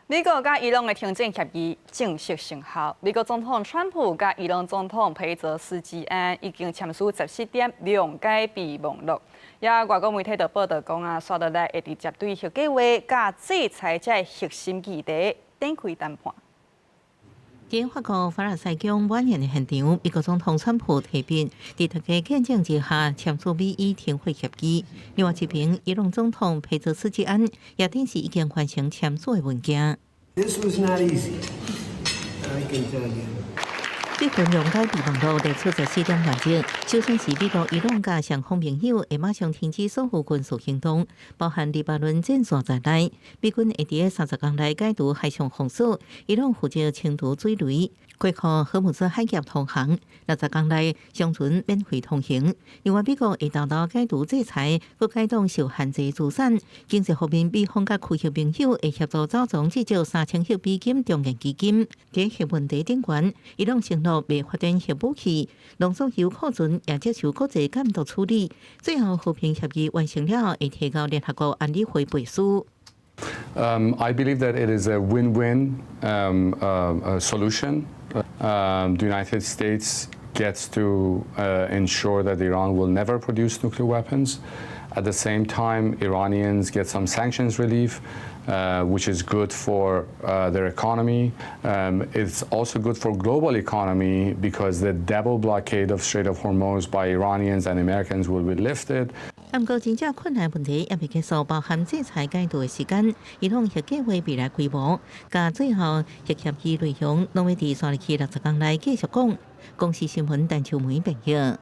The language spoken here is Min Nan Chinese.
美國佮伊朗的停戰協議正式生效。美國總統川普佮伊朗總統裴澤斯基安已經簽署十四點諒解備忘錄。也外國媒體就報道講啊，紲落來會直接對核計劃佮制裁這核心議題展開談判。佇法國凡爾賽宮晚宴的現場，美國總統川普提筆，佇大家見證之下簽署美伊停火協議。另外一邊，伊朗總統裴澤斯基安也等是已經完成簽署的文件。 This was not easy, I can tell you. 這份諒解備忘錄列出十四點原則，首先是美國、伊朗佮雙方盟友會馬上停止所有軍事行動，包含黎巴嫩戰線在內。美軍會佇30工內解除海上封鎖，伊朗負責清除水雷，恢復荷姆茲海峽通航。60工內商船免費通行。另外，美國會沓沓解除制裁，閣解凍受限制資產。經濟方面，美方佮區域盟友會協助籌募至少3000億美金重建基金。佇核問題頂懸，伊朗承諾袂發展核武器，濃縮鈾庫存也接受國際監督處理。最後和平協議完成了，會提交聯合國安理會背書。 I believe that it is a win-win solution. The United States gets to ensure that Iran will never produce nuclear weapons. At the same time, Iranians get some sanctions relief, which is good for their economy. It's also good for global economy because the double blockade of Strait of Hormuz by Iranians and Americans will be lifted. 毋過真正困難問題猶未結束，包含制裁解除的時間、伊朗核計劃未來規模，佮最後核協議內容，攏會佇紲落去60工內繼續講。公視新聞陳秋梅編譯。